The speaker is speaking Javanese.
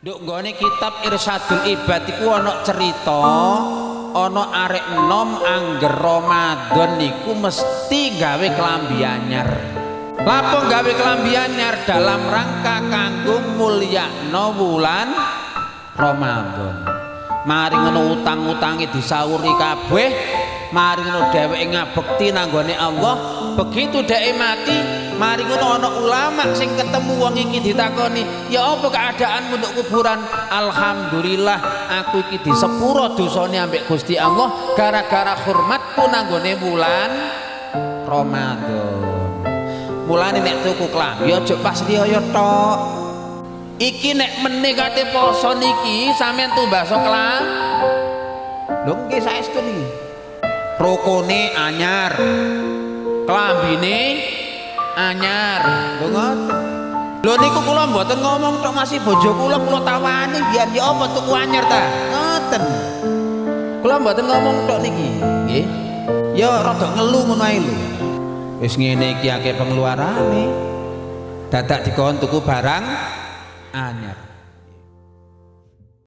Nduk nggone kitab Irsyadul Ibad iku ana cerita ana arek enom angger Ramadan niku mesti gawe klambi anyar. Lapo gawe klambi anyar? Dalam rangka kanggo mulyakno wulan Ramadan. Mari ngono utang-utange disauri kabeh, mari ngono dheweke ngabekti nang nggone Allah. Begitu dheweke mati, mari ngono ana ulama sing ketemu wong iki ditakoni, "Ya apa keadaanmu nduk kuburan?" "Alhamdulillah, aku iki disepuro dosane ambek Gusti Allah gara-gara hormatku nang nggone wulan Ramadan." Mulane nek tuku klambi aja pas riyaya tok. Iki nek meneh kate poso niki sampean tumbaso kelam. Lho nggih saestu niki. Rokone anyar. Klambine anyar. Lho ngoten. Lho niku kula mboten ngomong tok, masih bojo kula kula tawani biar ya apa tuku anyar ta. Ngoten. Kula mboten ngomong tok niki, nggih. Ya rada ngelu ngono ae lho. Wis ngene iki akeh pengeluarane. Dadak dikon tuku barang anyar.